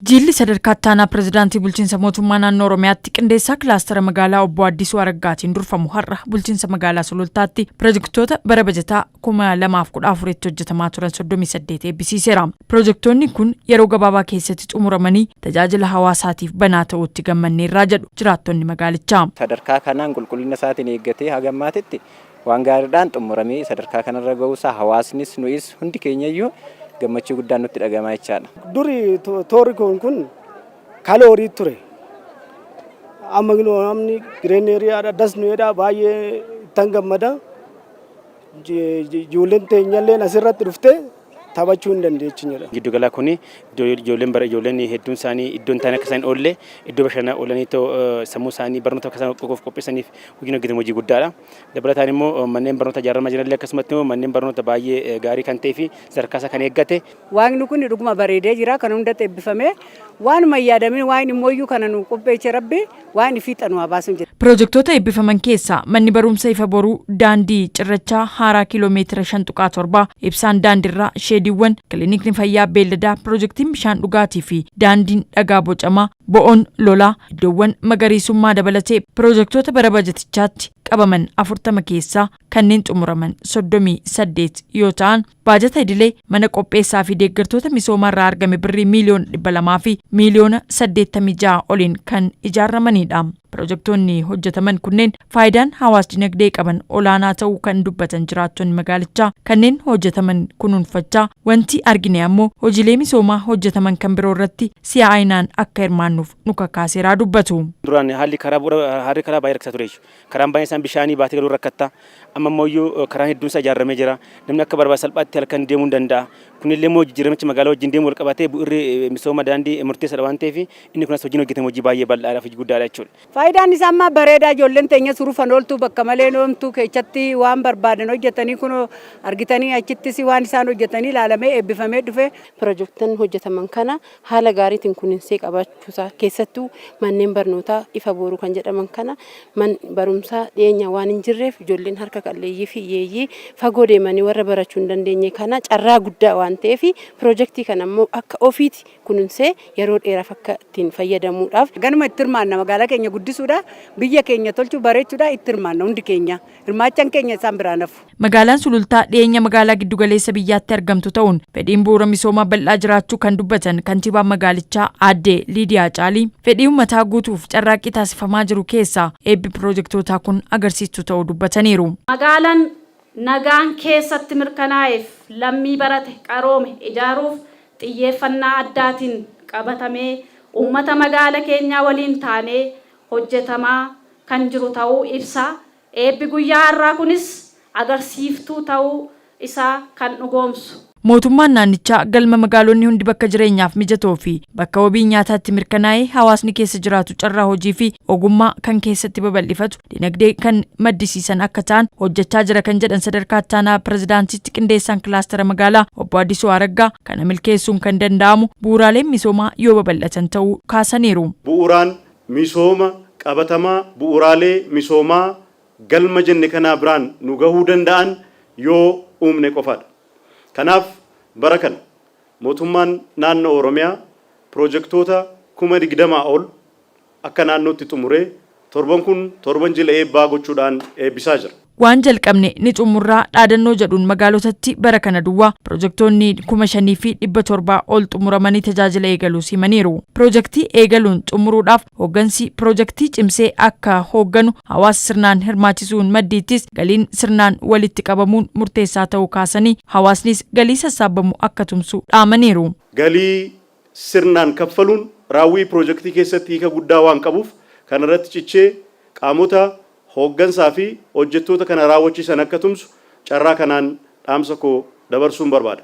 Jilli sadarkaa ittaanaa pirezidaantii bulchiinsa mootummaa naannoo Oromiyaatti qindeessaa kilaastara magaalaa obbo Addisuu Araggaatiin durfamu har'a bulchiinsa magaalaa Sulultaatti pirojektoota bara bajataa 2014tti hojjetamaa turan 38 eebbisiiseera. Pirojektoonni kun yeroo gabaabaa keessatti xumuramanii tajaajila hawaasaatiif banaa ta'uutti gammanneerraa jedhu jiraattonni magaalichaa. Sadarkaa kanaan qulqullina isaatiin eeggatee haga ammaatitti waan gaariidhaan xumuramee sadarkaa kanarra ga'uusaa hawaasnis nuyis hundi keenyayyuu gammachuu guddaan nutti dhagamaa jechaadha. Duri toorri kun kaloo horii ture. Amma namni jireenya hiriyaadha das nu jedha, baay'ee ittan gammada. Ijoolleen teenyalleen asirratti dhuftee taphachuu hin dandeechi jedha. Giddu galaa kun ijoolleen bara ijoolleen hedduun isaanii iddoon taane akka isaan oolle, iddoo bashannanaa oolanii sammuu isaanii barnoota akka isaan of qopheessaniif hojiin hojjetamu hojii guddaadha. Dabalataan immoo manneen barnoota ijaaramaa jiranillee akkasumatti immoo manneen barnoota baay'ee gaarii kan ta'ee fi sadarkaa isaa kan eeggate. Waaqni kun dhuguma bareedee jira, kan hundatti eebbifame. Waanuma hin yaadamin waan immoo kana nu qopheesse, Rabbi waan fiixa nu haa baasu jedha. Pirojektoota eebbifaman keessaa manni barumsa Ifa Boruu, daandii cirrachaa haaraa kiiloomeetira 5.7, ibsaan daandiirraa, sheediiwwan, kilinikni fayyaa beelladaa, pirojektiin bishaan dhugaatii fi daandiin dhagaa bocamaa, bo'oon lolaa, iddoowwan magariisummaa dabalatee pirojektoota bara bajatichaatti qabaman 40 keessaa kanneen xumuraman 38 yoo ta'an, baajata idilee mana qopheessaa fi deeggartoota misoomaa irraa argame birrii miiliyoona 200 fi miiliyoona 86 oliin kan ijaaramanidha. Pirojektoonni hojjetaman kunneen faayidaan hawaas dinagdee qaban olaanaa ta'uu kan dubbatan jiraattonni magaalichaa, kanneen hojjetaman kunuunfachaa, wanti argine ammoo hojiilee misoomaa hojjetaman kan biroo irratti si'aayinaan akka hirmaannuuf nu kakaaseeraa dubbatu. Duraan haalli karaa bu'uura haalli karaa baay'ee rakkisaa ture jechuudha. Karaan baay'een isaan bishaanii baatee galuu rakkatta. Amma immoo karaan hedduun isaa ijaaramee jira. Namni akka barbaade salphaatti halkan deemuu ni danda'a. Kunillee immoo jijjiiramicha magaalaa wajjin deemu wal qabatee bu'uurri misooma daandii murteessaadha waan ta'eef, inni kunis hojiin hojjetame hojii baay'ee bal'aadha, hojii guddaadha jechuudha. Faayidaan isaa ammaa bareedaa, ijoolleen teenya surufan ooltuu, bakka malee oomtuu keessatti waan barbaadan hojjetanii, kun argitanii achittis waan isaan hojjetanii ilaalamee eebbifamee dhufe. Pirojektoonni hojjetaman kana haala gaariitiin kunuunsee qabaachuusaa, keessattuu manneen barnootaa Ifa Booruu kan jedhaman kana, man barumsaa dhiyeenya waan hin jirreef ijoolleen harka qalleeyyii fi hiyyeeyyii fagoo deemanii warra barachuu hin dandeenye kana carraa guddaa waan ta'eef, pirojektii kana immoo akka ofiiti kunuunsee yeroo dheeraaf akka ittiin fayyadamuudhaaf. Ganuma itti hirmaanna, magaalaa keenya guddisuudha, biyya keenya tolchuu, bareechuudha itti hirmaanna. Hundi keenya hirmaachaan keenya isaan biraan hafu. Magaalaan Sulultaa dhiyeenya magaalaa giddugaleessa biyyaatti argamtu ta'uun fedhiin bu'uura misoomaa bal'aa jiraachuu kan dubbatan kantiibaan magaalichaa aadde Liidiyaa Caalii, fedhii uummataa guutuuf carraaqqii taasifamaa jiru keessaa eebbi piroojektootaa kun agarsiistuu ta'uu dubbataniiru. Magaalaan nagaan keessatti mirkanaa'eef lammii barate qaroome ijaaruuf xiyyeeffannaa addaatiin qabatamee uummata magaala keenyaa waliin taanee hojjetamaa kan jiru ta'uu ibsaa, eebbi guyyaa har'aa kunis agarsiiftuu ta'uu isaa kan dhugoomsu. Mootummaan naannichaa galma magaalonni hundi bakka jireenyaaf mijatoo fi bakka wabii nyaataatti mirkanaa'ee hawaasni keessa jiraatu, carraa hojii fi ogummaa kan keessatti babal'ifatu, dinagdee kan maddisiisan akka ta'an hojjechaa jira kan jedhan sadarkaa ittaanaa pirezidaantiitti qindeessaan kilaastara magaalaa obbo Addisuu Araggaa, kana milkeessuun kan danda'amu bu'uuraaleen misoomaa yoo babal'atan ta'uu kaasaniiru. Bu'uuraan misooma qabatamaa, bu'uuraalee misoomaa galma jenne kanaa biraan nu gahuu danda'an yoo uumne qofaadha. Kanaaf bara kana mootummaan naannoo Oromiyaa pirojektoota 20,000 ol akka naannootti xumuree torban kun torban jila eebbaa gochuudhaan eebbisaa jira. Waan jalqabne ni xumurraa dhaadannoo jedhuun magaalotatti bara kana duwwaa pirojektoonni 5700 ol xumuramanii tajaajila eegaluu himaniiru. Pirojektii eegaluun xumuruudhaaf hooggansi pirojektii cimsee akka hoogganu hawaasa sirnaan hirmaachisuun maddiittis galiin sirnaan walitti qabamuun murteessaa ta'uu kaasanii, hawaasnis galii sassaabamu akka tumsu dhaamaniiru. Galii sirnaan kaffaluun raawwii pirojektii keessatti hiika guddaa waan qabuuf, kanarratti cichee qaamota hooggansaa fi hojjettoota kana raawwachiisan akka tumsu carraa kanaan dhaamsa koo dabarsuun barbaada.